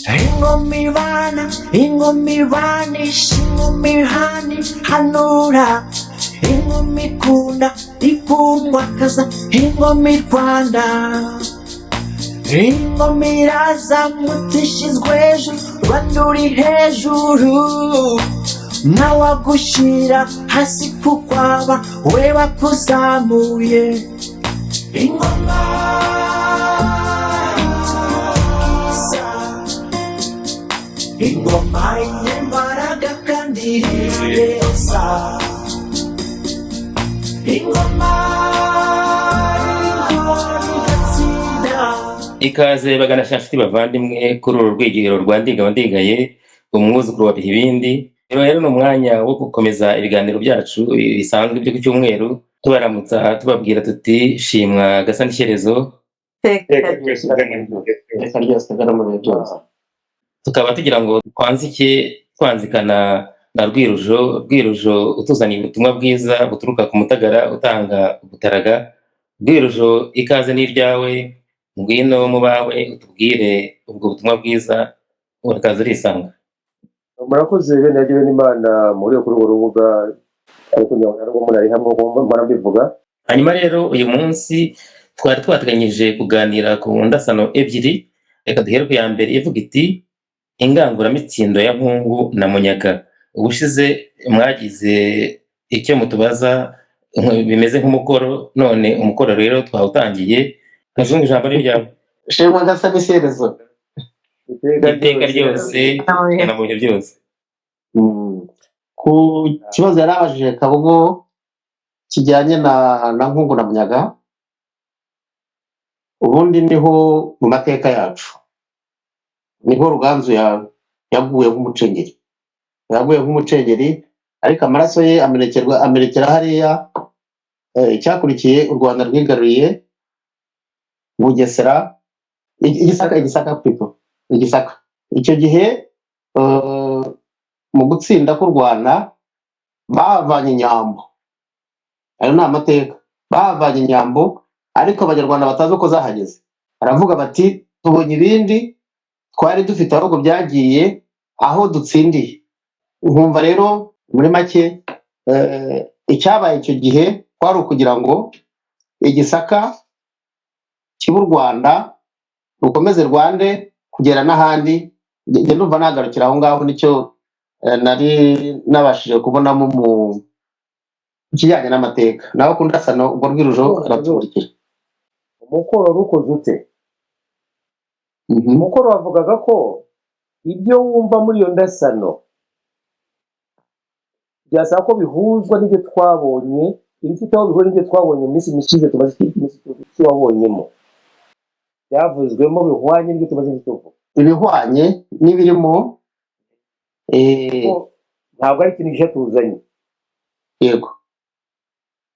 Ingoma ibana, ingoma ibanisha, ingoma ihana ihanura, ingoma ikunda ikundwa kaza, ingoma i Rwanda. Ingoma irazamutse ishyizwe hejuru, Rwanda uri hejuru, ntawagushyira hasi kukwaba we bakuzamuye. Ingoma nziza, ingoma y'imbaraga kandi ireza, ingoma y'intore igatsinda. Ikaze bagana nshuti bavandimwe kuri uru rwigiro rwa Ndiga Ndigaye, umwuzukuru wa Bihibindi. Rero ni umwanya wo gukomeza ibiganiro byacu bisanzwe byo ku cyumweru, tubaramutsa tubabwira tuti: "Shimwa gasa n'ishyerezo." Iteka ryose gana mu bihe byose. Tukaba tugira ngo twanzike twanzikana na Rwirujo. Rwirujo utuzaniye ubutumwa bwiza buturuka ku Mutagara utanga ubutaraga. Rwirujo, ikaze ni iryawe, ngwino mu bawe utubwire ubwo butumwa bwiza, urakaza urisanga. Murakoze bene yagiwe n'Imana muri kuri urwo rubuga, ariko ntabwo umuntu ari hamwe mpora mbivuga. Hanyuma rero uyu munsi twari twateganyije kuganira ku ndasano ebyiri. Reka duhere ku ya mbere ivuga iti: "Inganguramitsindo ya Mpungu na Munyaga." Ubushize mwagize icyo mutubaza bimeze nk'umukoro, none umukoro rero twawutangiye. Kazungu, ijambo ni ryawe. Shimwa gasa n'iserezo. Iteka ryose na mu bihe byose. Ku kibazo yari abajije Kabugo kijyanye na Nkungu na Munyaga, ubundi niho mu mateka yacu niho Ruganzu yaguye nk'umucengeri, yaguye nk'umucengeri, ariko amaraso ye amenekerwa amenekera hariya. Icyakurikiye u Rwanda rwigaruriye Bugesera, Igisaka, Igisaka plutôt, Igisaka. Icyo gihe mu gutsinda k'u Rwanda bahavanye inyambo, ayo ni amateka, bahavanye inyambo, ariko Abanyarwanda batazi uko zahageze. Baravuga bati: "Tubonye ibindi twari dufite ahubwo byagiye aho dutsindiye." Nkumva rero muri make icyabaye icyo gihe kwari ukugira ngo Igisaka kibe u Rwanda, rukomeze rwande kugera n'ahandi. Njye ndumva nagarukira aho ngaho, nicyo nari nabashije kubonamo mu kijyanye n'amateka. Naho ku ndasano, ubwo Rwirujo aratumurikira. Umukoro wari ukoze ute? Umukoro wavugaga ko ibyo wumva muri iyo ndasano byasaba ko bihuzwa n'ibyo twabonye, ibifite aho bihuriye n'ibyo twabonye mu minsi mishize tumaze iminsi wabonyemo byavuzwemo bihwanye n'ibyo tumaze iminsi tuvuga. Ibihwanye n'ibirimo. Kuko ntabwo ari ikintu gishya tuzanye. Yego.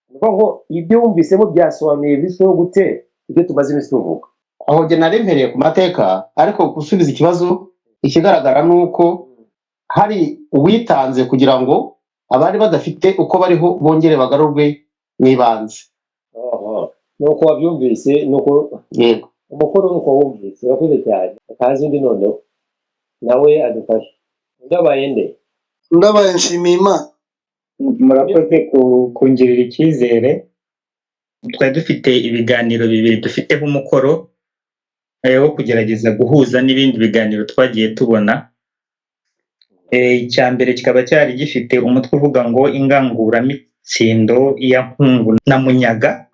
Ni ukuvuga ngo ibyo wumvisemo byasobanuye bisoho gute ibyo tumaze iminsi tuvuga? Aho jye nari mpereye ku mateka, ariko gusubiza ikibazo, ikigaragara ni uko hari uwitanze kugira ngo abari badafite uko bariho bongere bagarurwe mu ibanze. Aha. Nuko wabyumvise, nuko Yego. umukoro nuko wumvise. Urakoze cyane. Akazi undi noneho nawe adufashe. Undi abaye nde? Ndabaye nshimiye Imana. Murakoze kungirira icyizere. Twari dufite ibiganiro bibiri dufiteho umukoro wo kugerageza guhuza n'ibindi biganiro twagiye tubona. Icya mbere kikaba cyari gifite umutwe uvuga ngo "Inganguramitsindo ya Nkungu na Munyaga".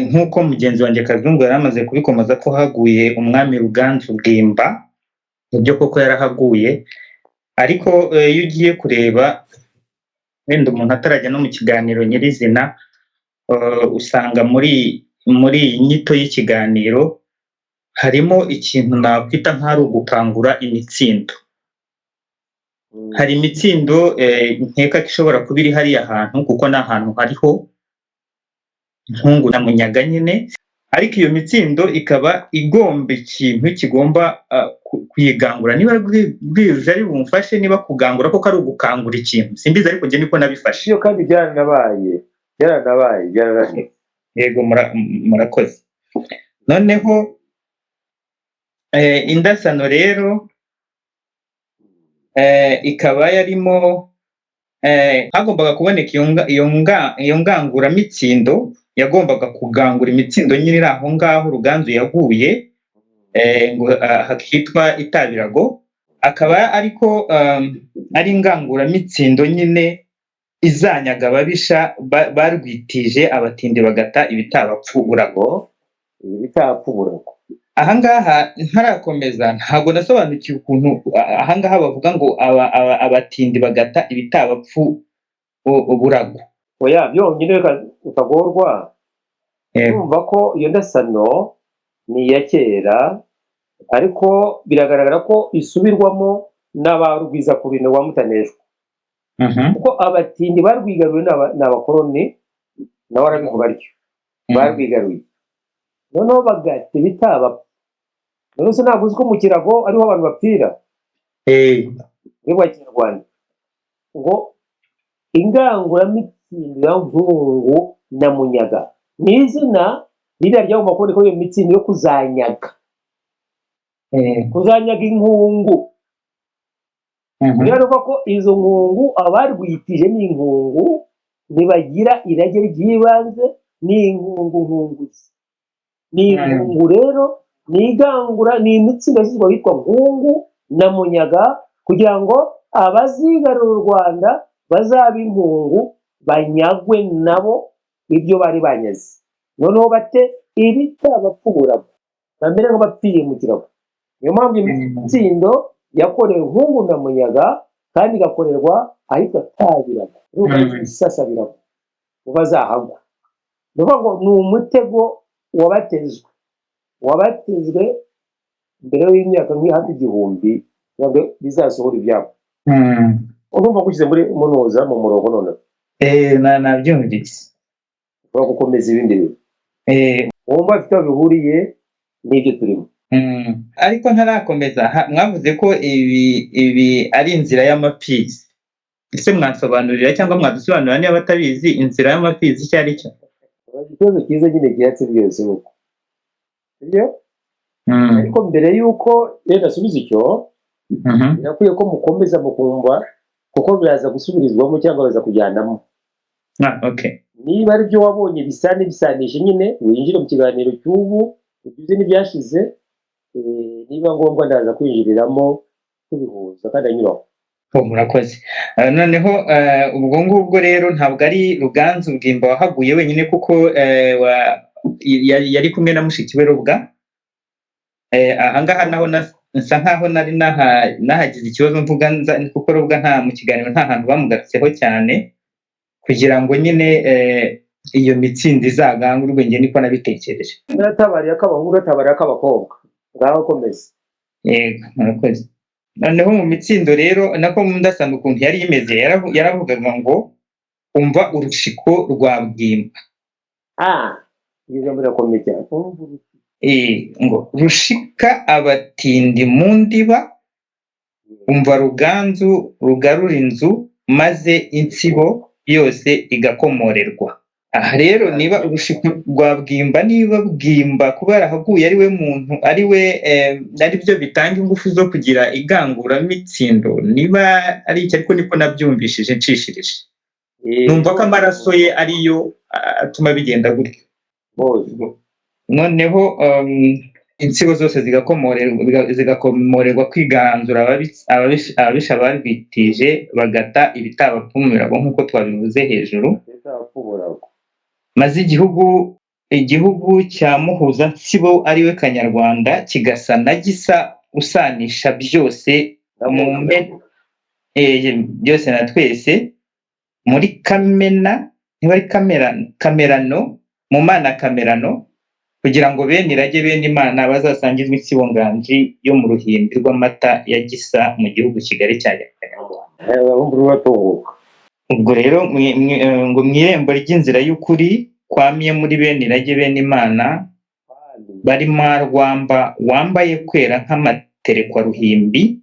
Nk'uko mugenzi wanjye Kazungu yari amaze kubikomoza ko haguye umwami Ruganzu Bwimba, nibyo koko yarahaguye, ariko iyo ugiye kureba wenda umuntu atarajya no mu kiganiro nyirizina, usanga muri iyi nyito y'ikiganiro harimo ikintu nakwita nk'ari ugukangura imitsindo. Hari imitsindo nkeka ko ishobora kuba iri hariya hantu, kuko ni ahantu hariho Nkungu na Munyaga nyine, ariko iyo mitsindo ikaba igomba ikintu kigomba kuyigangura. Niba Rwiruje ari bumfashe, niba kugangura koko ari ugukangura ikintu, simbizi, ariko njye niko nabifashe. Iyo kandi byaranabaye, byaranabaye, byaranabaye. Yego, murakoze. Noneho Indasano rero ikaba yarimo hagombaga kuboneka iyo nganguramitsindo yagombaga kugangura imitsindo nyine iri aho ngaho Ruganzu yaguye, ngo hakitwa Itabirago, akaba ariko ari inganguramitsindo nyine izanyaga ababisha barwitije abatindi bagata ibitabapfu burago. Ngo ibitapfa uburago. Ahangaha ntarakomeza, ntabwo nasobanukiwe ukuntu ahangaha bavuga ngo abatindi bagata ibitabapfu uburago. Oya, byonyine reka utagorwa. Yego. Urumva ko iyo ndasano ni iya kera, ariko biragaragara ko isubirwamo n'abarugwizakurinda rwa Mutaneshwa, kuko abatindi barwigaruye ni abakoloni, nawe arabivuga atyo, barwigaruye noneho bagata ibitabapfa. Noneho se ntabwo uzi ko mu kirago ariho abantu bapfira? Muri bwa kinyarwanda ngo inganguramitsindo ya Nkungu na Munyaga ni izina ririya ryagomba kuboneka iyo mitsindo yo kuzanyaga, kuzanyaga inkungu. Rero urumva ko izo nkungu abarwitije ni inkungu, ntibagira irage ry'ibanze, ni inkungu nkunguzi, ni inkungu rero, ni igangura, ni imitsindo yashyizwe ahitwa Nkungu na Munyaga kugira ngo abazigarura u Rwanda bazabe inkungu, banyagwe nabo ibyo bari banyaze, noneho bate ibitabapfuburago, bamere nk'abapfiriye mu kirago. Niyo mpamvu imitsindo yakorewe Nkungu na Munyaga kandi igakorerwa ahitwa Tabirago, Isasabirago, bazahagwa. Ni ukuvuga ngo ni umutego wabatezwe mbere y'imyaka nk'ihafi 1000 kugira ngo bizasohore ibyabo. Urumva ko ushyize muri munoza mu murongo noneho. Nabyumvise. Ushobora gukomeza ibindi bintu wumva bifite aho bihuriye n'ibyo turimo. Ariko ntarakomeza, mwavuze ko ibi ari inzira y'amapfizi. Ese mwansobanurira cyangwa mwadusobanurira niba batabizi inzira y'amapfizi icyo ari cyo? Ikibazo cyiza nyine gihatse byose uko sibyo? Ariko mbere y'uko rero asubiza icyo, birakwiye ko mukomeza mukumva, kuko biraza gusubirizwamo cyangwa biraza kujyanamo. Ah, okay. Niba ari byo wabonye bisa n'ibisanishe nyine, winjire mu kiganiro cy'ubu ubyuze n'ibyashize, niba ngombwa ndaza kwinjiriramo tubihuza kandi anyuraho. Oh, murakoze. Noneho ubwo ngubwo rero ntabwo ari Ruganzu Bwimba wahaguye wenyine, kuko yari kumwe na mushiki we Robwa. Ahangaha naho nsa nkaho nari nahagize ikibazo mvuga kuko Robwa nta mu kiganiro nta hantu bamugarutseho cyane, kugira ngo nyine iyo mitsindo izagangurwe, njye niko nabitekereje. Naratabariye ak'abahungu, natabariye ak'abakobwa, ngaho komeza. Yego, murakoze. Noneho mu mitsindo rero nako ndasanga ukuntu yari imeze, yaravugaga ngo umva urushiko rwa Bwimba. Iryo jambo rirakomeye cyane. Umva urushiko. Ngo rushika abatindi mu ndiba, umva Ruganzu rugarura inzu, maze insibo yose igakomorerwa. Aha rero niba urushiko rwa Bwimba, niba Bwimba kuba yarahaguye ari we muntu, ari we ari byo bitanga ingufu zo kugira iganguramitsindo, niba ari icyo, ariko niko nabyumvishije nshishirije, numva ko amaraso ye ariyo atuma bigenda gutyo. Bose. Noneho insibo zose zigakomorerwa kwiganzura ababisha barwitije bagata ibitabapfumirago nk'uko twabivuze hejuru. Ibitabapfumirago. Maze igihugu cya Muhuza Nsibo ariwe Kanyarwanda kigasa na Gisa usanisha byose mu byose na twese muri Kamena, niba ari Kamera, Kamerano, mu Mana Kamerano, kugira ngo bene irage bene Imana bazasangizwe insibo nganji yo mu ruhimbi rw'amata ya Gisa mu gihugu Kigali cya Kanyarwanda. Abumva uratunguka. Ubwo rero ngo mu irembo ry'inzira y'ukuri kwamye muri bene irage bene Imana bari Marwamba wambaye kwera nk'amaterekwa ruhimbi,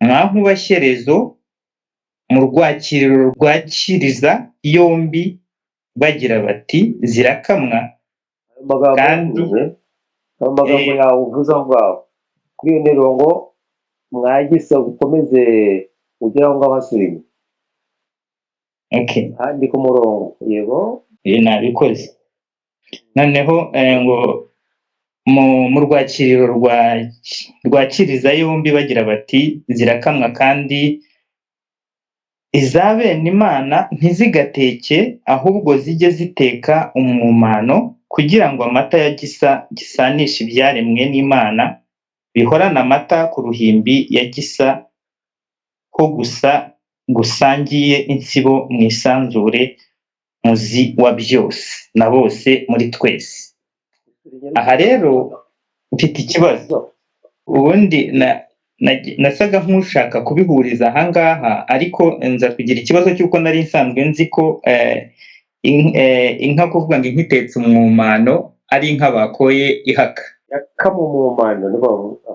mwankubashyerezo mu rwakiriro rwakiriza yombi bagira bati zirakamwa. Amagambo Kandi yavuze. Amagambo yawe uvuze aho ngaho kuri iyo nteruro ngo mwagisa ukomeze ugere aho ngaho hasubira inyuma. Okay. Ahandi ku murongo, yego. Nabikoze. Noneho ngo mu rwakiriro rwa Kiriza yombi bagira bati zirakamwa kandi iza bene Imana ntizigateke, ahubwo zijye ziteka umwumano, kugira ngo amata ya Gisa gisanisha ibyaremwe n'Imana bihorane amata ku ruhimbi ya Gisa, ko gusa gusangiye insibo mu isanzure, muzi wa byose na bose muri twese. Aha rero mfite ikibazo. Ubundi nasaga nk'ushaka kubihuriza ahangaha, ariko nza kugira ikibazo cy'uko nari nsanzwe nzi ko inka, kuvuga ngo inka itetse umwumano, ari inka bakoye ihaka. Yakamumumano niko bavuga.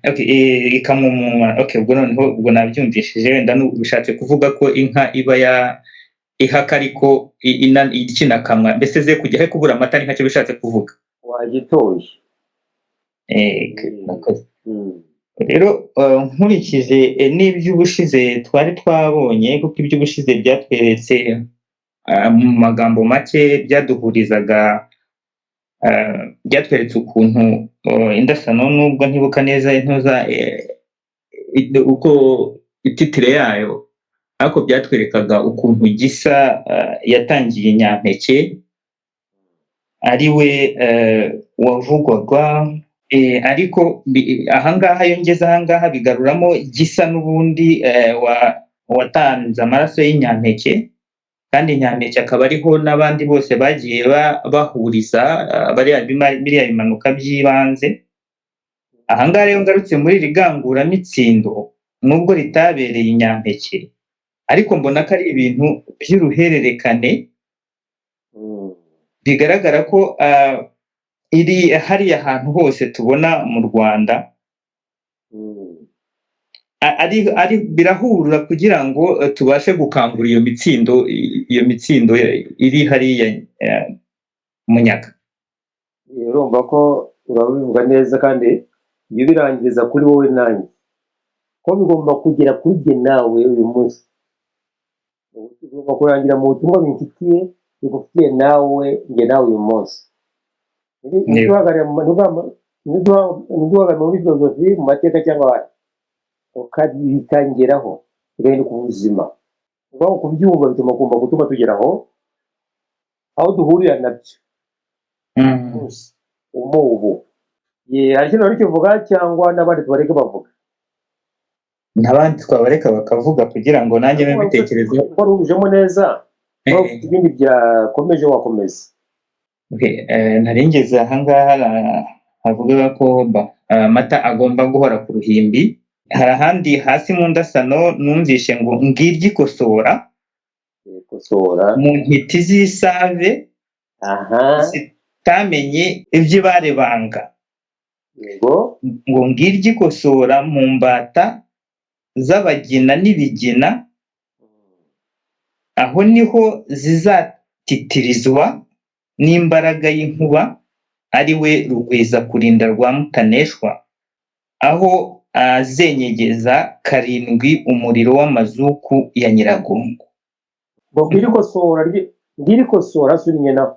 Okay, ikamwumumana. Okay, ubwo noneho ubwo nabyumvishije, wenda bishatse kuvuga ko inka iba ya ihaka ariko ikinakamwa, mbese ze kujya he kubura amata, ni nkacyo bishatse kuvuga. Wagitoye. Murakoze. Rero nkurikije n'iby'ubushize twari twabonye, kuko iby'ubushize byatweretse mu magambo make, byaduhurizaga, byatweretse ukuntu indasano, nubwo ntibuka neza intuza uko ititire yayo, ariko byatwerekaga ukuntu Gisa yatangiye Nyampeke, ari we wavugwaga, ariko ahangaha iyo ngeze ahangaha bigaruramo Gisa n'ubundi watanze amaraso y'Inyampeke, kandi Nyampeke akaba ariho n'abandi bose bagiye bahuriza biriya bimanuka by'ibanze. Ahangaha rero ngarutse muri iri ganguramitsindo, nubwo ritabereye Inyampeke, ariko mbona ko ari ibintu by'uruhererekane. Bigaragara ko iri hariya hantu hose tubona mu Rwanda ari birahura kugira ngo tubashe gukangura iyo mitsindo, iyo mitsindo iri hariya Munyaga. Urumva ko urabivuga neza, kandi ibyo birangiza kuri wowe nanjye ko bigomba kugera kuri jye nawe uyu munsi, bigomba kurangira mu butumwa bimfitiye, bigufitiye nawe, njye nawe uyu munsi. Ntiduhagarare muri filozofi, mu mateka cyangwa ahandi, ukabitangiraho bigahinduka ubuzima. Ubaho kubyumva bituma ugomba gutuma tugeraho aho duhurira nabyo ubu. Hari ikintu bari kivuga cyangwa n'abandi tubareke bavuga? N'abandi twabareka bakavuga kugira ngo nanjye mbe mbitekerezeho. Wari ubijemo neza, ibindi byakomeje wakomeza. Nari ngeze ahangaha havuga ko amata agomba guhora ku ruhimbi. Hari ahandi hasi mu ndasano numvishe ngo ngiryo ikosora mu ntiti z'isave zitamenye iby'ibarebanga, ngo ngiryo ikosora mu mbata z'abagina n'ibigina, aho niho zizatitirizwa n'imbaraga y'inkuba, ari we Rugwiza kurinda rwa Mutaneshwa, aho azenyegeza karindwi umuriro w'amazuku ya Nyiragongo. Ngo ngiri kosora surinye naho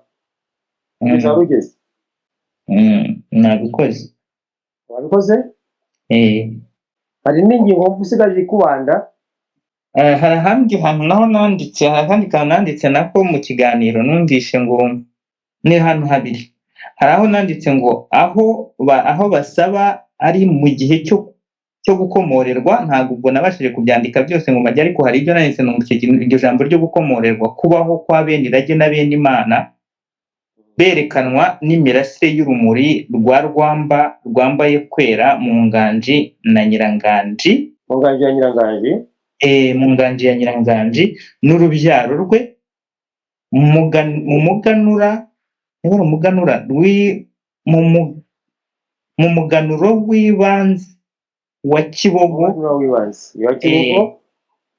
ugeze. Nabikoze. Wabikoze? Hari n'ingingo usigaje ikubanda. Hari ahandi hantu naho nanditse, hari akandi kantu nanditse nako mu kiganiro numvishe ngo ni ahantu habiri. Hari aho nanditse ngo aho basaba ari mu gihe cyo gukomorerwa, ntabwo ubwo nabashije kubyandika byose ngo majye, ariko hari ibyo nanditse numva iryo jambo ryo gukomorerwa kubaho kwa bene Irage na bene Imana berekanwa n'imirasire y'urumuri rwa Rwamba rwambaye kwera mu nganji na Nyiranganji, mu nganji ya Nyiranganji, mu nganji ya Nyiranganji n'urubyaro rwe, mu muganura, niba ari umuganura mu muganuro w'ibanze wa Kibogo,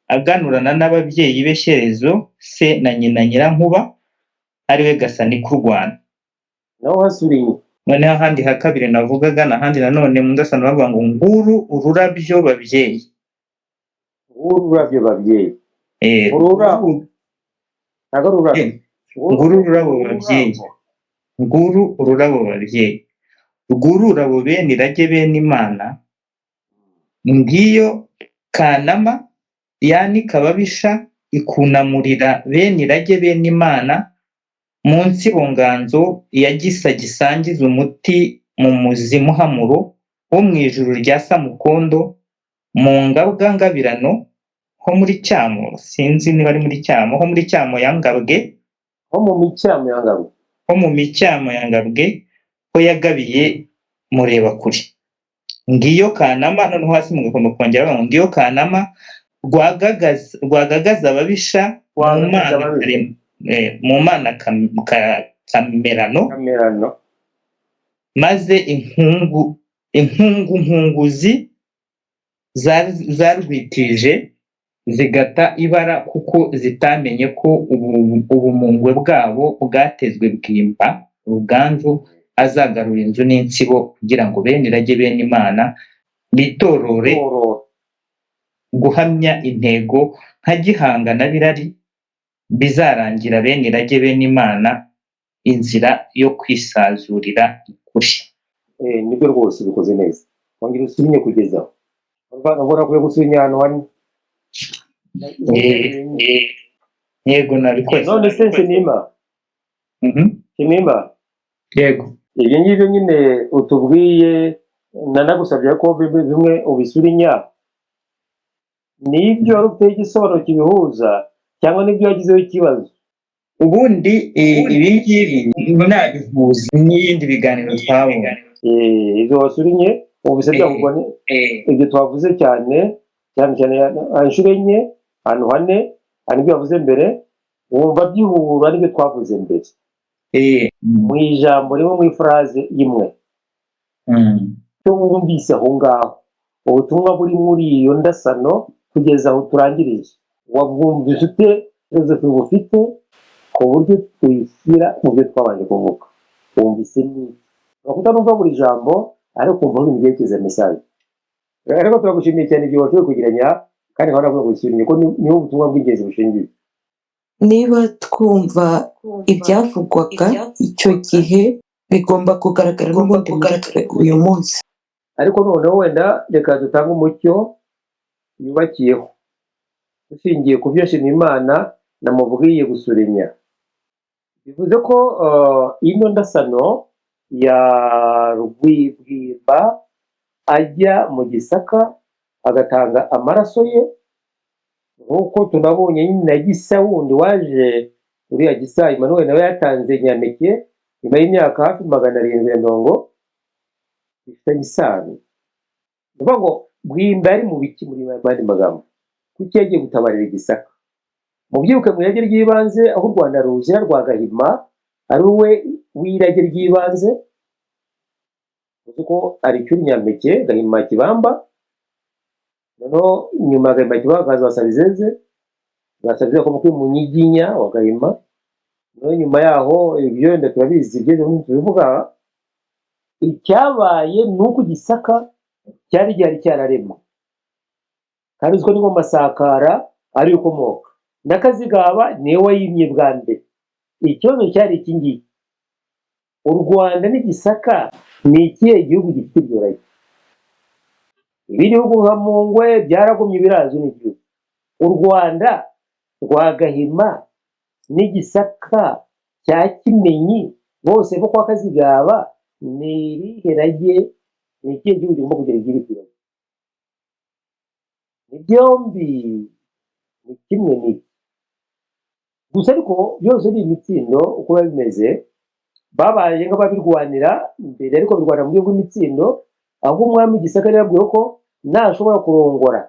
aganurana n'ababyeyi be Shyerezo se na nyina Nyirankuba, ariwe Gasani k'u Rwanda. Naho hasuriye. Noneho ahandi ha kabiri navugaga, n'ahandi nanone mu ndasano bavuga ngo nguru ururabyo babyeyi. Ururabyo babyeyi. Ururabo. Ntabwo ari ururabyo. Nguru ururabo babyeyi, nguru ururabo babyeyi, rw'ururabo bene irage bene Imana, ngiyo Kanama yanika ababisha ikunamurira bene irage bene Imana, munsi nganzo ya Gisa gisangiza umuti mu muzi muhamuro wo mu ijuru rya Samukondo, mu ngabwa ngabirano ho muri Cyamo, sinzi niba ari muri Cyamo, ho muri Cyamo ya Ngabwe, ho mu micyamo ya Ngabwe, ho mu micyamo ya Ngabwe, ho yagabiye Murebakure. Ngiyo Kanama, noneho hasi mu gakondo kongera bavuga ngo ngiyo Kanama rwagagaza ababisha mu Rwagagaza mana ababisha. Mu mana kamerano, kamerano, maze inkungu inkungu nkunguzi zarwitije zigata ibara kuko zitamenye ko ubumungwe bwabo bwatezwe Bwimba Ruganzu azagarura inzu n'insibo kugira ngo bene irage bene Imana bitorore Torora. guhamya intego nka Gihanga na Birari, bizarangira bene irage bene Imana inzira yo kwisazurira ukuri. Nibyo rwose bikoze neza, wongera usubiye kugeza aho ubona ko gusubinya ahantu hane. Yego, nabikoze. None se Nshimiyimana? Nshimiyimana? Yego. Ibyo ngibyo nyine utubwiye, nanagusabye ko bimwe ubisurinya, nibyo wari ufiteho igisobanuro kibihuza cyangwa nibyo wagizeho ikibazo? Ubundi ibi ngibi nabihuza n'ibindi biganiro twabonye. Ibyo wasurinye ubu se byavugwa ibyo twavuze cyane cyane cyane inshuro enye, ahantu hane, hari ibyo wavuze mbere wumva byihura n'ibyo twavuze mbere mu ijambo rimwe, mu ifraze imwe. Icyo wumvise aho ngaho, ubutumwa buri muri iyo ndasano kugeza aho turangirije, wabwumvise ute? Filozofi bufite ku buryo tuyishyira mu byo twabanje kuvuga, wumvise n'iki? Kutanumva buri jambo ariko kumva ibintu byerekeza message. Ariko turagushimiye cyane igihe washoboye kugiranya, kandi nkaba navuga gushimye ko niho ubutumwa bw'ingenzi bushingiye. Niba twumva ibyavugwaga icyo gihe bigomba kugaragara n'ubundi muri twe uyu munsi. Ariko noneho wenda reka dutange umucyo yubakiyeho dushingiye ku byo Nshimiyimana namubwiye gusurenya. Bivuze ko ino ndasano ya Rwibwimba ajya mu Gisaka agatanga amaraso ye, nk'uko tunabonye nyine na Gisa wundi waje, uriya Gisa Emmanuel nawe yatanze Nyampeke nyuma y'imyaka hafi 750, bifitanye isano. Ni ukuvuga ngo Bwimba yari mu biki muri yandi magambo? Kuki yagiye gutabarira Igisaka? Mubyibuke mu irage ry'ibanze aho u Rwanda ruzira rwa Gahima ari we w'irage ry'ibanze, uzi ko ari cyuri Nyampeke Gahima Kibamba, noneho nyuma ya Gahima Kibamba hakaza Basabizeze, Basabizeze akomoka mu Munyiginya wa Gahima, noneho nyuma yaho ibyo wenda turabizi, ibyo tubivuga. Icyabaye ni uko Igisaka cyari gihari cyararemwe, kandi uzi ko n'ingoma Sakara ariyo ukomoka, na Kazigaba niwe wayimye bwa mbere. Ikibazo cyari iki ngiki: u Rwanda n'Igisaka ni ikihe gihugu gifite iryo rage? Ibindi bihugu nka Mungwe byaragumye birazwi n'igihugu. U Rwanda rwa Gahima n'Igisaka cya Kimenyi bose bo kwa Kazigaba ni irihe rage? Ni ikihe gihugu kigomba kugira igihugu rage? Ni byombi, ni kimwe n'iki gusa, ariko byose ni imitsindo uko biba bimeze. Babaye nk'ababirwanira mbere, ariko birwanira mu buryo bw'imitsindo, aho umwami Gisaka yari yabwiwe ko nashobora kurongora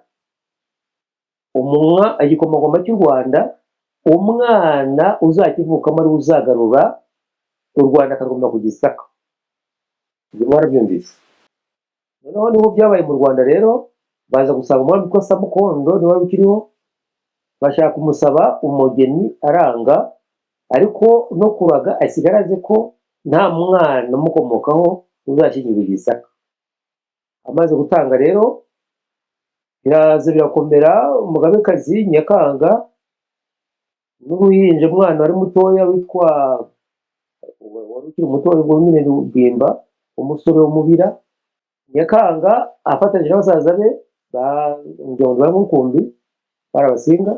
igikomangoma cy'u Rwanda, umwana uzakivukamo ari we uzagarura u Rwanda akaruguma ku Gisaka. Ibyo mwarabyumvise. Noneho niho byabaye mu Rwanda rero, baza gusanga umwami witwa Samukondo niwe wari ukiriho, bashaka kumusaba umugeni aranga, ariko no kuraga asigara azi ko Nta mwana umukomokaho uzashyingirwa i Gisaka. Amaze gutanga rero, biraza birakomera. Umugabekazi Nyakanga n'uruhinja, umwana wari mutoya witwa, wari ukiri mutoya ubwo nyine ni Bwimba, umusore w'umubira. Nyakanga afatanyije na basaza be ba Njongo ba Mukumbi, bari Abasinga,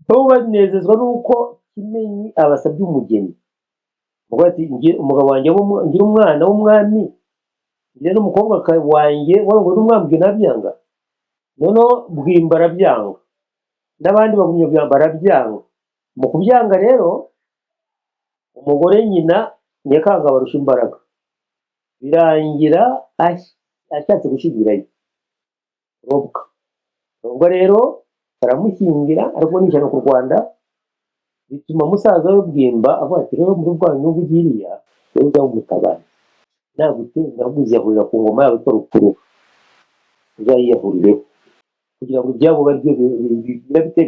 bo banezezwa n'uko Kimenyi abasabye umugeni. Umugore ati: "Umugabo wanjye ngira umwana w'umwami, ngira n'umukobwa wanjye warongowe n'umwami, ibyo nabyanga." Noneho Bwimba arabyanga, n'abandi bagumya kubyanga, barabyanga. Mu kubyanga rero, umugore nyina Nyakanga abarusha imbaraga, birangira ashatse gushyingirayo Robwa. Robwa rero baramushyingira, ariko ni ishyano ku Rwanda. Bituma musaza we Bwimba avuga ati: "Rero muri bwa nyungu ugiriya, wowe uzaba umutabazi, nagutenga ahubwo uziyahurira ku ngoma yabo itwa Rukuru, uzayiyahurireho kugira ngo ibyabo baryo bigira bite,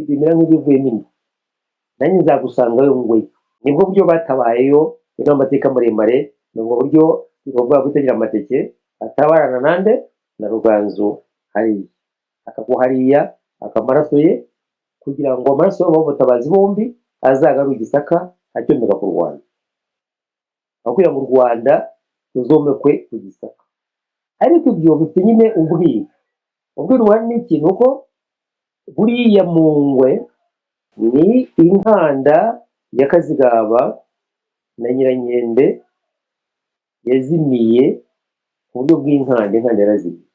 bimera nk'ibivuyemo inda, nanjye nzagusangayo ngweyo." Nibwo buryo batabayeyo. Ni amateka maremare. Ni ubwo buryo Robwa gutagira amateke atabarana nande na Ruganzu hariya, akagwa hariya akamaraso ye, kugira ngo amaraso y'abo batabazi bombi azagarure Igisaka acyomeka ku Rwanda, aho kugira ngo u Rwanda ruzomekwe ku Gisaka. Ariko ibyo bifite nyine ubwiru. Ubwiru buhari ni iki? Ni uko buriya Mungwe ni inkanda ya Kazigaba na Nyirankende yazimiye ku buryo bw'inkanda. Inkanda yarazimiye.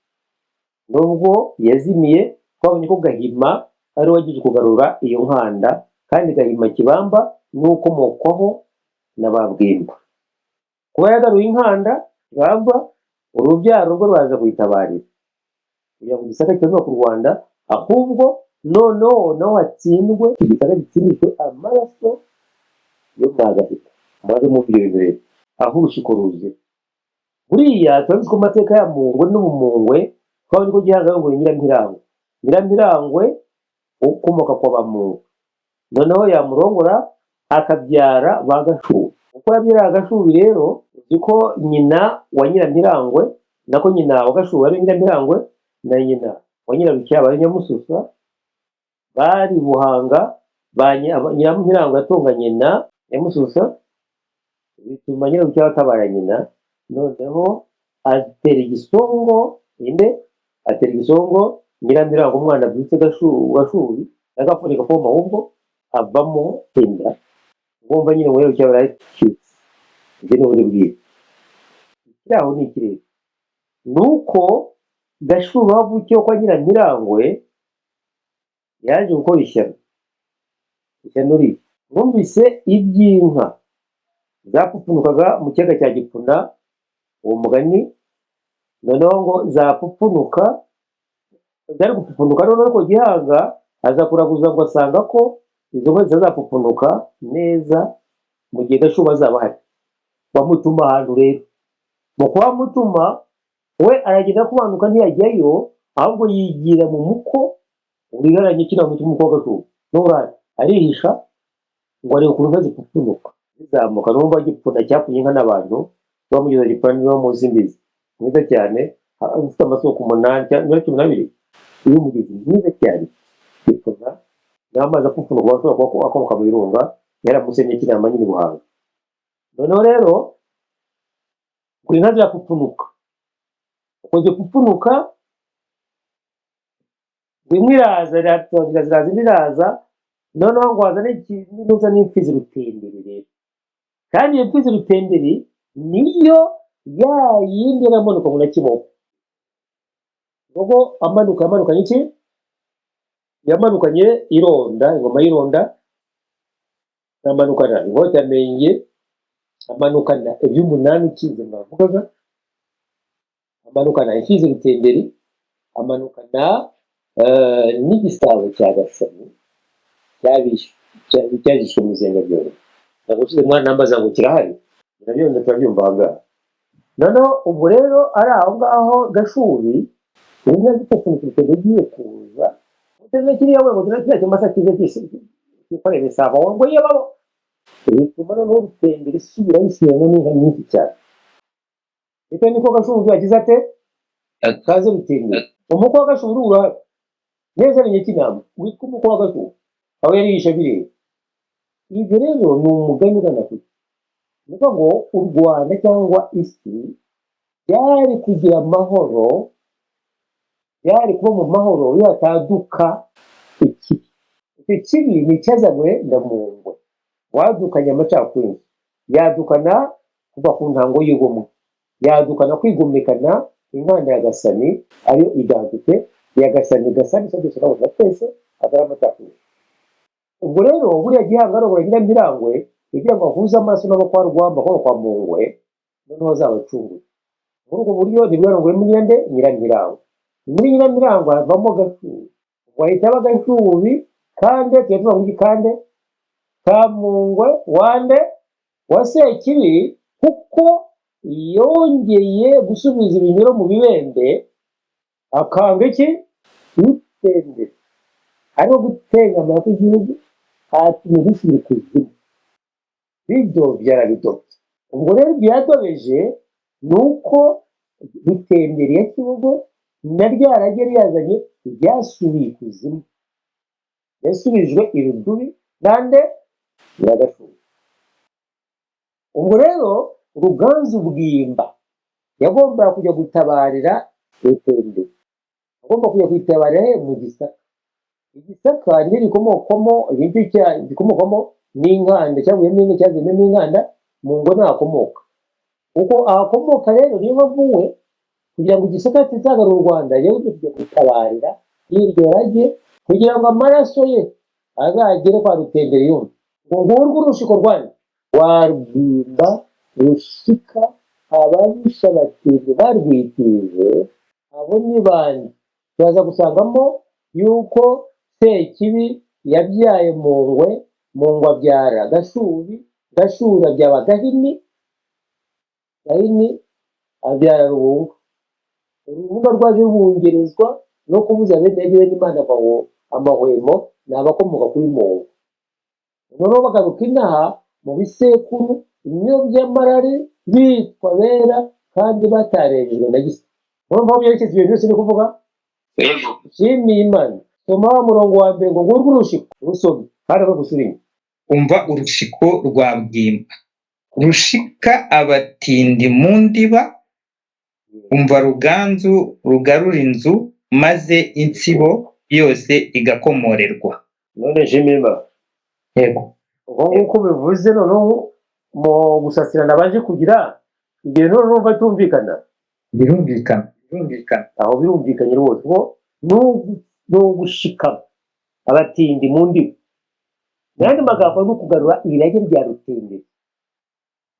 Nubwo yazimiye, twabonye ko Gahima ari we wagiye kugarura iyo nkanda, kandi Gahima Kibamba niwe ukomokwaho na ba Bwimba. Kuba yagaruye inkanda Kibamba, urubyaro rwe ruraza kuyitabarira kugira ngo Igisaka cyomeke ku Rwanda, ahubwo noneho naho hatsindwe Igisaka, gitsindishwe amaraso yo mwagahita mumaze mu ibyo bintu. Rero aho urushiko ruzira, buriya turabizi ko mu mateka ya Mungwe n'Ubumungwe, twabonye ko Gihanga yongoye Nyirampirangwe. Nyirampirangwe ukomoka kwa Bamungwe, noneho yamurongora akabyara ba Gashubi. Uko yabyara Gashubi rero, uzi ko nyina wa Nyirampirangwe, nako nyina wa Gashubi ari Nyirampirangwe, na nyina wa Nyirarucyaba ari Nyamususa, bari Buhanga. Ba Nyirampirangwe yatonganye na Nyamususa, bituma Nyirarucyaba atabara nyina, noneho atera igisongo inde, atera igisongo Nyirampirangwe. Umwana abyutse Gashubi agapfunika koma, ahubwo avamo inda. Ugomba nyine ngo Nyirarucyaba yaracitse. Ibyo ni ubundi bwiru. Ikiri aho ni ikirere, ni uko Gashubi aho avukiye kwa Nyirampirangwe yaje gukora ishyano. Ishyano riri, bumvise iby'inka zapfupfunukaga mu kiyaga cya Gipfuna, uwo mugani. Noneho ngo zapfupfunuka, zari gupfupfunuka, noneho ariko Gihanga aza kuraguza ngo asanga ko izo nka zitazapfupfunuka neza mu gihe Gashubi azaba ahari. Bamutuma ahantu rero. Mu kuhamutuma, we aragenda kumanuka, ntiyajyayo, ahubwo yigira mu muko wiharanye kino muti, umuko wa Gashubi n'urari, arihisha ngo arebe ukuntu inka zipfupfunuka zizamuka. Numva Gipfuna cyapfunye inka n'abantu bamugeza Gipfuna, niba muzi imbizi mwiza cyane, ufite amasoko 8 cyangwa 12 y'umugezi mwiza cyane Gipfuna, n'amazi apfupfunuka ashobora kuba akomoka mu birunga, yaramusenye kinama nyine Buhanga. Noneho rero ngo inka zirapfupfunuka. Uko zipfupfunuka, ngo imwe iraza, iratongira, ziraza, indi iraza, noneho ngo hazane n'intuza n'imfizi rutenderi rero. Kandi iyo mfizi rutenderi niyo ya yindi yaramanuka ngo na Kiboko, ubwo amanuka yamanukanye iki? Yamanukanye ironda, ingoma y'ironda, amanukana inkota ya Menge, amanukana iby'umunani ukize mwavugaga, amanukana imfizi rutenderi, amanukana n'igisabo cya Gasani cyabishwe mu Zengabyoro. Ntabwo ushize mwana nambaza ngo kirahari, nabyo turabyumva aha ngaha. Noneho ubwo rero ari aho ngaho Gashubi, inka zipfupfunuka urutenderi ugiye kuza uteze kiriya we ngo kiriya kimasa kize kikorera isabo ngo iyo babo Bituma noneho Rutenderi isubira isubirana n'inka nyinshi cyane. Bitewe n'uko Gashubi yagize ate kaze Rutenderi, umukwe wa Gashubi urahari neza, ni Nyakinama witwa umukwe wa Gashubi, aho yari yishe bireba. Ibyo rero ni umugani ugana kure. Ni ukuvuga ngo u Rwanda cyangwa isi byari kugira amahoro, byari kuba mu mahoro iyo hataduka ikibi. Icyo kibi ni icyazanywe na Mungwe wadukanye amacakubiri, yadukana kuva ku ntango y'ubumwe, yadukana kwigomekana inkanda ya Gasani, ariyo identité ya Gasani. Gasani icyo dushaka twese atari amacakubiri. Ubwo rero buriya Gihanga arongora Nyiramirangwe kugira ngo ahuze amaraso n'abo kwa Rwamba kwa kwa Mungwe, noneho azabacungure. Muri ubwo buryo nibwo yarongoyemo Nyirande Nyiramirangwe. Muri Nyiramirangwe havamo Gashubi, ubwo ahita aba Gashubi kandi tujya tuvuga ngo kandi Kamungwe wande wa Sekibi, kuko yongeye gusubiza ibinyoro mu bibembe, akanga iki Rutende, ariko gutengamara kw'igihugu hatumye dusubira ikuzimu, bidobya arabidobya. Ubwo rero ibyo yadobeje ni uko Rutenderi ya Kibugo na rya rage yazanye ryasubiye ikuzimu, yasubijwe irudubi nande Nyiragashubi. Ubwo rero Ruganzu Bwimba yagombaga kujya gutabarira Rutenderi, agomba kujya kwitabarira he? Mu Gisaka. Igisaka niyo gikomokwamo igice cya gikomokwamo n'inkanda, cyangwa n'inka cyazanywe n'inkanda mu ngo ntakomoka, kuko ahakomoka rero niyo mpamvu we kugira ngo Igisaka kizagarure u Rwanda yagomba kujya gutabarira iryo rage, kugira ngo amaraso ye azagere kwa Rutenderi yumve ngo ngurwo urushiko rwanyu rwa Rwimba rushika ababisha batindi barwitije. Abo ni bande? Turaza gusangamo yuko Sekibi yabyaye Mungwe, Mungwe abyara Gashubi, Gashubi abyara Gahini, Gahini abyara Rubunga. Urubuga rwaje rwungerezwa no kubuza bene bene Imana amahwemo, ni abakomoka kuri Mungwe. Noneho bagaruka inaha mu bisekuru ibyo by'amarari bitwa bera kandi batarejejwe na gisa. Urumva aho byerekeza ibintu byose ni kuvuga nshimiye Imana. Soma wa murongo wa mbere ngo ngurwe urushiko rusome kandi aho gusubira inyuma. Umva urushiko rwa Bwimba rushika abatindi mu ndiba, umva Ruganzu rugarura inzu, maze insibo yose igakomorerwa. None nshimiye Imana. Yego. Ubwo nguko bivuze noneho mu gusasirana baje kugira igihe noneho numva tumvikana. Birumvikana, birumvikana. Aho birumvikanye rwose ngo ni ugushikama abatindi mu ndiba, mu yandi magambo ni ukugarura irage rya Rutenderi,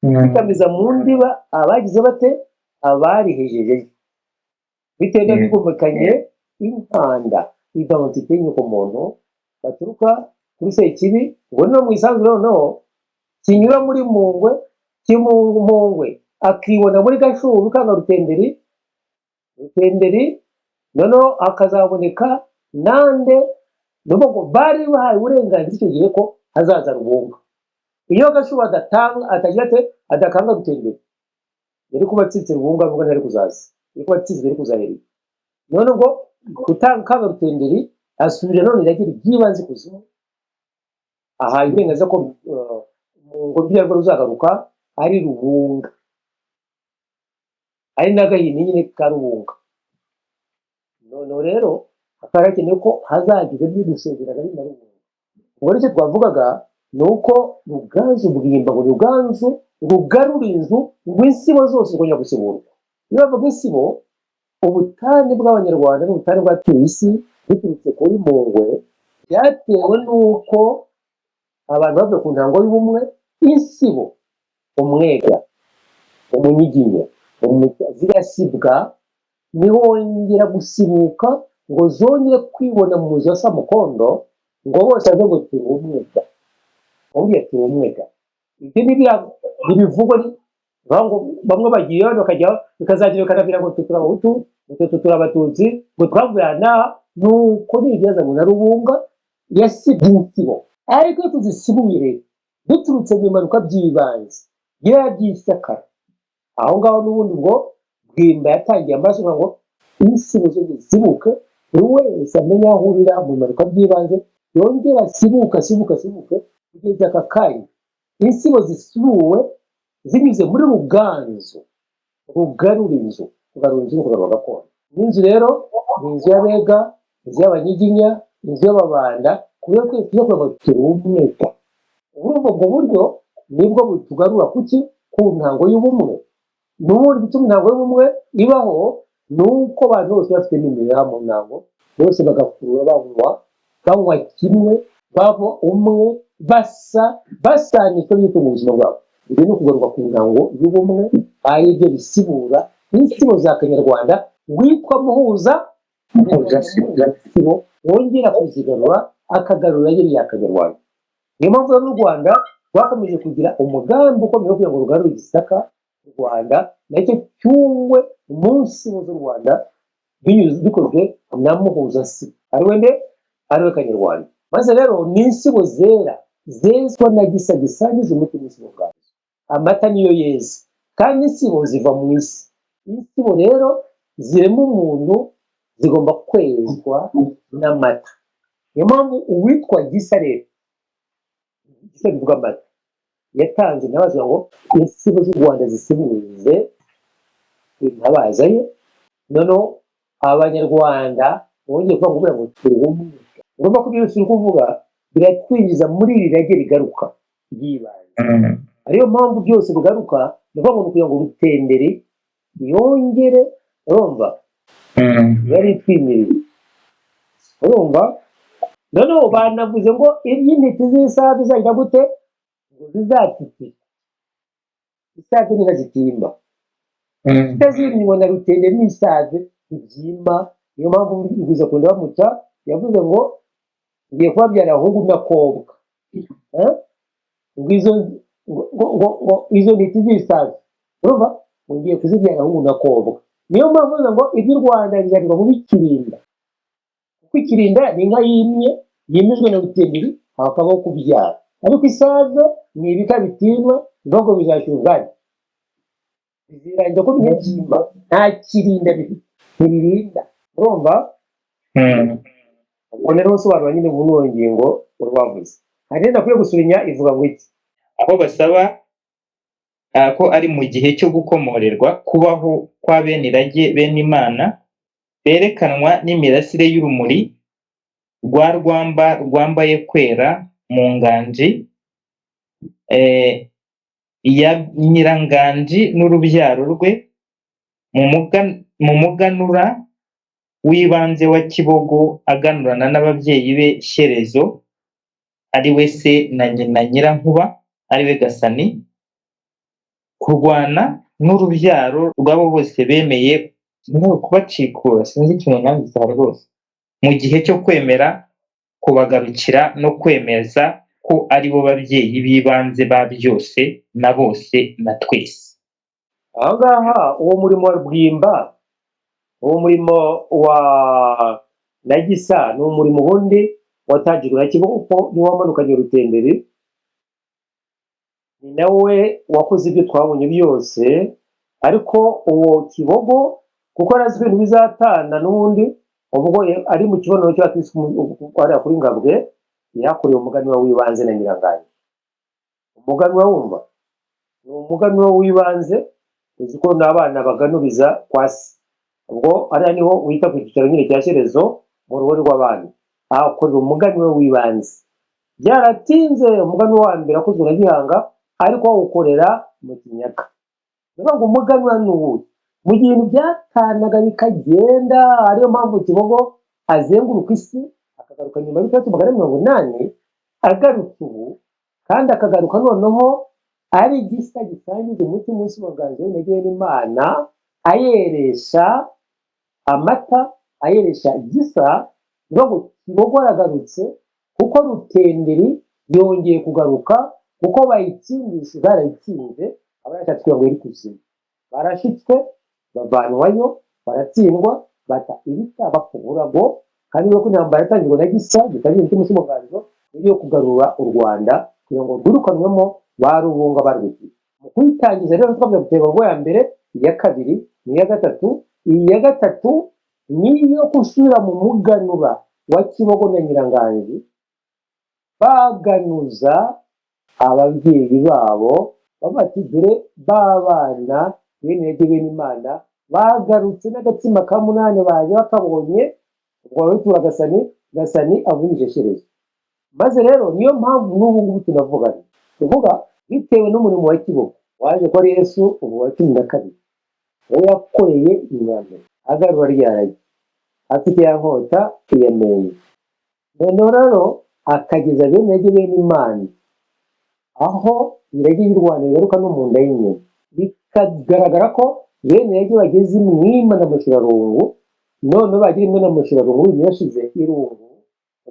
kwikamiza mu ndiba abagize bate abarihejeje bitewe n'abigomekanye inkanda identité y'inyokomuntu baturuka kuri Sekibi. Ubwo no mu isanzure noneho kinyura muri Mungwe, Kimungwe akibona muri Gashubi kanga Rutenderi, Rutenderi noneho hakazaboneka nande. Ni ukuvuga ngo bari bahawe uburenganzira icyo gihe ko hazaza Rubunga. Iyo Gashubi adatanga atagira ate adakanga Rutenderi, yari kuba atsinze Rubunga, Rubunga ntiyari kuzaza, yari kuba atsinzwe, yari kuzahera. None ubwo gutanga kanga Rutenderi asubira none iragira iby'ibanze ikuzimu, ahaye uburenganzira ko mu ngobyi yarwo ruzagaruka ari Rubunga, ari n'agahini nyine ka Rubunga. Noneho rero hakaba hakenewe ko hazagira ibyo gusezerana ari na Rubunga. Ubwo nicyo twavugaga ni uko Ruganzu Bwimba ngo Ruganzu rugarura inzu, ngo insibo zose zikongera gusiburwa. Iyo bavuga insibo, ubutane bw'Abanyarwanda n'ubutane bw'abatuye isi biturutse kuri Mungwe, byatewe n'uko abantu bavuye ku ntango y'ubumwe. Insibo, umwega, umunyiginya, zigasibwa, ntihongera gusibuka ngo zongere kwibona mu muzi wa Samukondo, ngo bose baze ngo turi umwega, bongeye turi umwega. Ibyo ni biriya ntibivugwa, bavuga ngo bamwe bagiye abandi bakajya, bikazagira bikanabwira ngo twe turi Abahutu, ngo twe turi Abatutsi, ngo twavuye aha n'aha. Nuko ni ibyazanywe na Rubunga yasibye insibo, ariko iyo tuzisibuye rero Biturutse mu bimanuka by'ibanze biriya by'isakara, aho ngaho n'ubundi ubwo Bwimba yatangiye amaraso kugira ngo insibo zose zibuke, buri wese amenye aho ahurira mu bimanuka by'ibanze, yongere asibuke asibuke asibuke kugeza aka kanya insibo zisuwe zinyuze muri Ruganzu, rugarura inzu, kugarura inzu ni ukugarura gakondo. N'inzu rero ni inzu y'Abega, inzu y'Abanyiginya, inzu y'Ababanda, ku buryo twese tujya kugira ngo turi umwe. Urumva ubwo buryo nibwo butugarura kuki? Ku ntango y'ubumwe. N'ubundi gituma intango y'ubumwe ibaho ni uko abantu bose bafite n'imibereho mu ntango, bose bagakurura banywa kimwe, baba umwe, basa basanishwa n'ibitunga ubuzima bwabo. Ibyo ni ukugaruka ku ntango y'ubumwe, ari byo bisibura n'insibo za Kanyarwanda witwa Muhuza Sibo wongera kuzigarura, akagarura yariya Kanyarwanda. Niyo mpamvu rero n'u Rwanda rwakomeje kugira umugambi ukomeye wo kugira ngo rugarure Igisaka u Rwanda nacyo cyungwe umunsi z'u Rwanda binyuze bikozwe na Muhuza Sibo, ari we nde? Ari we Kanyarwanda. Maze rero ni insibo zera zezwa na Gisa gisangiza umuti w'insibo bwazo. Amata niyo yeza, kandi insibo ziva mu isi. Insibo rero zirema umuntu zigomba kwezwa n'amata. Niyo mpamvu uwitwa Gisa rero, Gisa bivuga amata, yatanze intabaza ngo insibo z'u Rwanda zisibuze intabaza ye. Noneho Abanyarwanda bongeye kuvuga ngo turi umwe. Urumva ko ibyo byose uri kuvuga biratwinjiza muri iri rage rigaruka ry'ibanze, ariyo mpamvu byose bigaruka. Ni ukuvuga ngo ni ukugira ngo Rutenderi yongere, urumva, yari itwimiriye. Urumva noneho banavuze ngo iby'intiti z'isaha bizajya gute? Ngo zizatitira isave niba zitimba, itazimywa na Rutenderi n'isave ntibyima. Niyo mpamvu Rugwiza kunda bamuca yavuze ngo ngiye kubabyara ahungu n'akobwa. Eh? Ngo izo ngo izo ntiti z'isave, urumva, ngo ngiye kuzibyara ahungu n'akobwa. Niyo mpamvu bavuga ngo iby'u Rwanda bizarwa mu bikirinda, kuko ikirinda ni inka yimye, yimijwe na Rutenderi, hakabaho kubyara. Ariko isave ni ibika bitinwa, bivuga ngo bizashyira ubwami, bizirangira ko binyagimba nta kirinda bifite, ntibirinda. Urumva ubwo rero usobanura nyine muri iyo ngingo wari wavuze, hari n'indi akwiye gusubinya ivuga ngo iki? Aho basaba ko ari mu gihe cyo gukomorerwa kubaho kwa bene irage, bene Imana, berekanwa n'imirasire y'urumuri rwa rwamba rwambaye kwera mu nganji ya Nyiranganji n'urubyaro rwe mu muganura w'ibanze wa Kibogo, aganurana n'ababyeyi be Shyerezo ari we se na nyina Nyirankuba ari we Gasani, kurwana n'urubyaro rw'abo bose bemeye no kubacikura. Sinzi ikintu nanditse aha rwose, mu gihe cyo kwemera kubagarukira no kwemeza ko ari bo babyeyi b'ibanze ba byose na bose na twese. Aha ngaha uwo murimo wa Bwimba, uwo murimo wa na Gisa, ni umurimo ubundi watangijwe na Kibogo, kuko niwe wamanukanye Rutenderi, ni nawe wakoze ibyo twabonye byose. Ariko uwo Kibogo, kuko arazi ko ibintu bizatana n'ubundi, ubwo ari mu kibonano cy'abatutsi hariya kuri Ngabwe, yakorewe umuganura w'ibanze na Nyiranganje. Umuganura wumva ni umuganura w'ibanze, uzi ko n'abana baganuriza kwa se. Ubwo hariya niho wita ku cyicaro nyine cya Shyerezo mu rugo rw'abana, ahakorera umuganura w'ibanze. Byaratinze, umuganura wa mbere wakozwe na Gihanga, ariko bawukorera mu Kinyaga. Ni ukuvuga ngo umuganura ni uwuhe? Mu gihe ibintu byatanaga bikagenda, ariyo mpamvu Kibogo azenguruka isi akagaruka nyuma y'680, agarutse ubu kandi akagaruka noneho ari Gisa gisangiza umuti munsi wa Nganzo w'intege n'Imana, ayeresha amata, ayeresha Gisa. Ni ukuvuga ngo Kibogo aragarutse kuko Rutenderi yongeye kugaruka, kuko bayitsindisha barayitsinze, abarashatse kugira ngo iri kuzimu barashyitswe bavanwayo, baratsindwa, bata ibitaba ku burago. Kandi nuko intambara yatangirwa na Gisa gitangira umuti munsi w'umuganzo yo kugarura u Rwanda. Kugira ngo rwirukanwemo ba Rubunga barwitiye. Mu kuyitangiza rero twavuze gutega ya mbere, iya kabiri n'iya gatatu. Iya gatatu niyo gusubira mu muganura wa Kibogo na Nyiranganji, baganuza ababyeyi babo bavuga ati dore babana bene Rege bene Imana bagarutse n'agatsima ka munani baje bakabonye. Ubwo babitura Gasani, Gasani avunyije Shyerezo. Maze rero niyo mpamvu n'ubu ngubu tunavugana, tuvuga bitewe n'umurimo wa Kibogo waje ko ari Yesu ubu wa 12, uwo yakoreye inyama agarura rya rage afite ya nkota iyamenye. Noneho rero akageza bene Rege bene Imana aho irage y'u Rwanda rigaruka no mu nda y'inyuma, bikagaragara ko bene Rege bageze imwima na Mushirarungu. Noneho bagira imwe na Mushirarungu yashize irungu,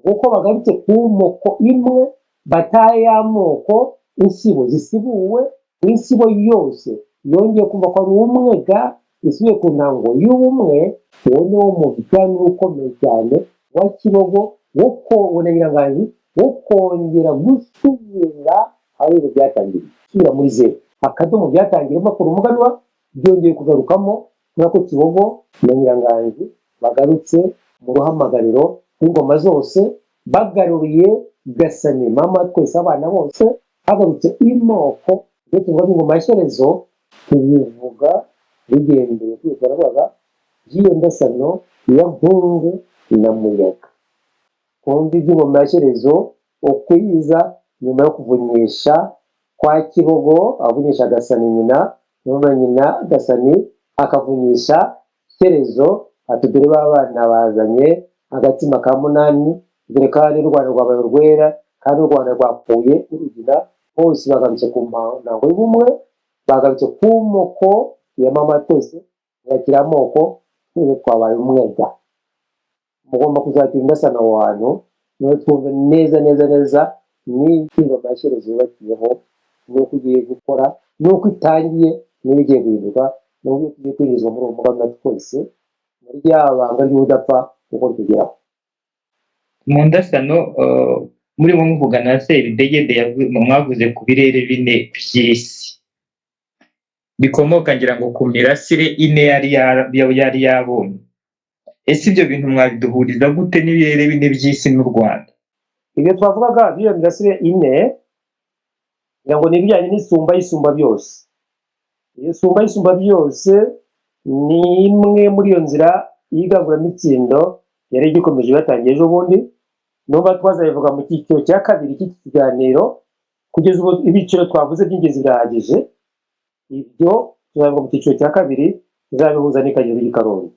kuko bagarutse ku moko imwe, bataye y'amoko, insibo zisibuwe, insibo yose yongeye kumva ko ari umwe ga isubiye ku ntango y'ubumwe. Uwo ni wo muganura ukomeye cyane wa Kibogo wo na Nyiranganji wo kongera gusubira aho ibintu byatangiriye, gusubira muri zeru, akadomo byatangiriye bakora umuganura byongeye kugarukamo, kubera ko Kibogo na Nyiranganji bagarutse mu ruhamagariro rw'ingoma zose, bagaruriye Gasani mama twese abana bose, hagarutse imoko. Iyo tuvuga ingoma ya Shyerezo tubivuga bigendeye kuri baravuga by'iyo ndasano ya Nkungu na Muyaga. Kumva iby'ingoma ya Shyerezo ukwiza nyuma yo kuvunyisha kwa Kibogo, avunyisha Gasani nyina, nyuma nyina Gasani akavunyisha Shyerezo, ati dore ba bana bazanye agatsima ka munani, dore kandi u Rwanda rwabaye urwera, kandi u Rwanda rwakuye urugina bose bagarutse ku ntango y'ubumwe, bagarutse ku moko ya mama twese, yakira amoko twese twabaye umwega. Mugomba kuzakira indasano aho hantu, niho twumve neza neza neza n'icyo ingoma ya Shyerezo yubakiyeho, n'uko igiye gukora, n'uko itangiye, n'iyo igiye guhinduka, n'uburyo tugiye kwinjizwa muri uwo muganura twese muri rya banga ry'ubudapfa kuko tugeraho. Mu ndasano murimo muvugana na Sebidegede, mwavuze ku birere bine by'isi bikomoka ngira ngo ku mirasire ine yari yabonye. Ese ibyo bintu mwabiduhuriza gute n'ibirere bine by'isi n'u Rwanda? Ibyo twavugaga by'iyo mirasire ine ngira ngo ni ibijyanye n'isumba y'isumba byose. Iyo sumba y'isumba byose ni imwe muri iyo nzira y'iganguramitsindo yari igikomeje batangiye ejo bundi, numva twazabivuga mu cyiciro cya kabiri cy'iki kiganiro. Kugeza ubu ibiciro twavuze by'ingenzi birahagije, ibyo tuzabivuga mu cyiciro cya kabiri, tuzabihuza n'Ikagiro ry'i Karongi,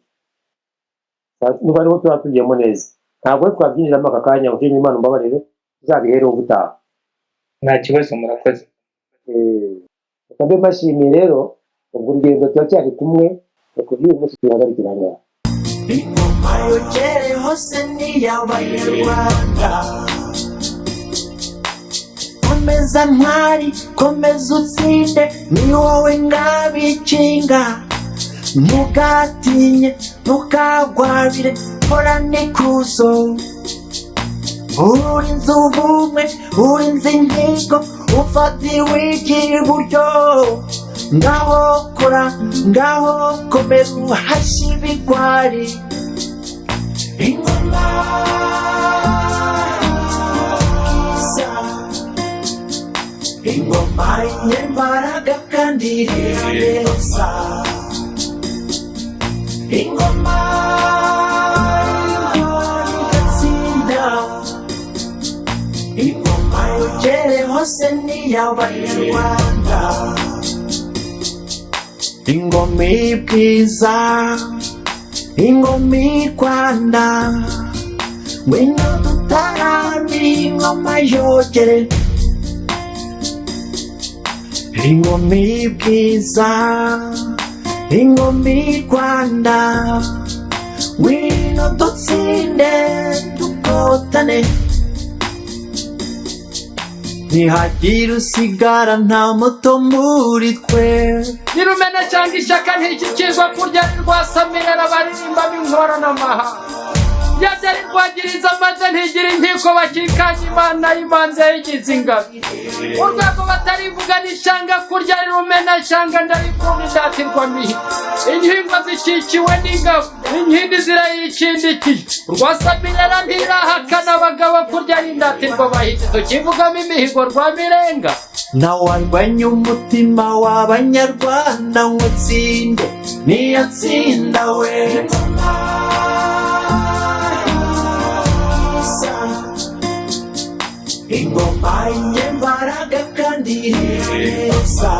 niba ariho tuba tugiyemo neza. Ntabwo twabyinjiramo aka kanya, ngo Imana umbabarire, tuzabihereho ubutaha. Nta kibazo, murakoze. Reka mbe mbashimiye rero, ubwo urugendo turacyari kumwe, reka uyu munsi tuhagarikira aha ngaha. Ingoma yogere hose ni iy'Abanyarwanda. Komeza ntwari, komeza utsinde, ni wowe ngabikinga. Ntugatinye, ntukagwabire, horana ikuzo. Urinze ubumwe, urinze ingingo, ufatiwe iry'iburyo. Ngaho kora, ngaho komera, uhashye ibigwari. Ingoma isa, ingoma y'imbaraga kandi irabesa. Ingoma igatsinda, ingoma yogere hose ni iy'Abanyarwanda. Ingoma y'ubwiza, ingoma y'i Rwanda, ngwino dutaramire ingoma yogere. Ingoma y'ubwiza, ingoma y'i Rwanda, ngwino dutsinde dukotane. Ntihagire usigara, nta muto muri twe. Nyirumena cyangwa ishyaka ntikikizwa kurya rwasamirara baririmba b'inkorano n'amahanga. Yabyara irwagiriza maze ntigira inkiko bakikanya Imana y'imanza yayigize ingabo. Urwego batarivuga n'ishyanga kurya rirumena shyanga ndarikunda indatirwa mihigo. Inkingo zikikiwe n'ingabo, inkindi zirayikindikiye. Rwasamirera ntirahakana abagabo kurya ari indatirwa bahizi. Tukivugamo imihigo rwa Mirenga. Ntawarwanya umutima w'Abanyarwanda ngo atsinde, niyatsinda we. Ingoma y'imbaraga kandi neza.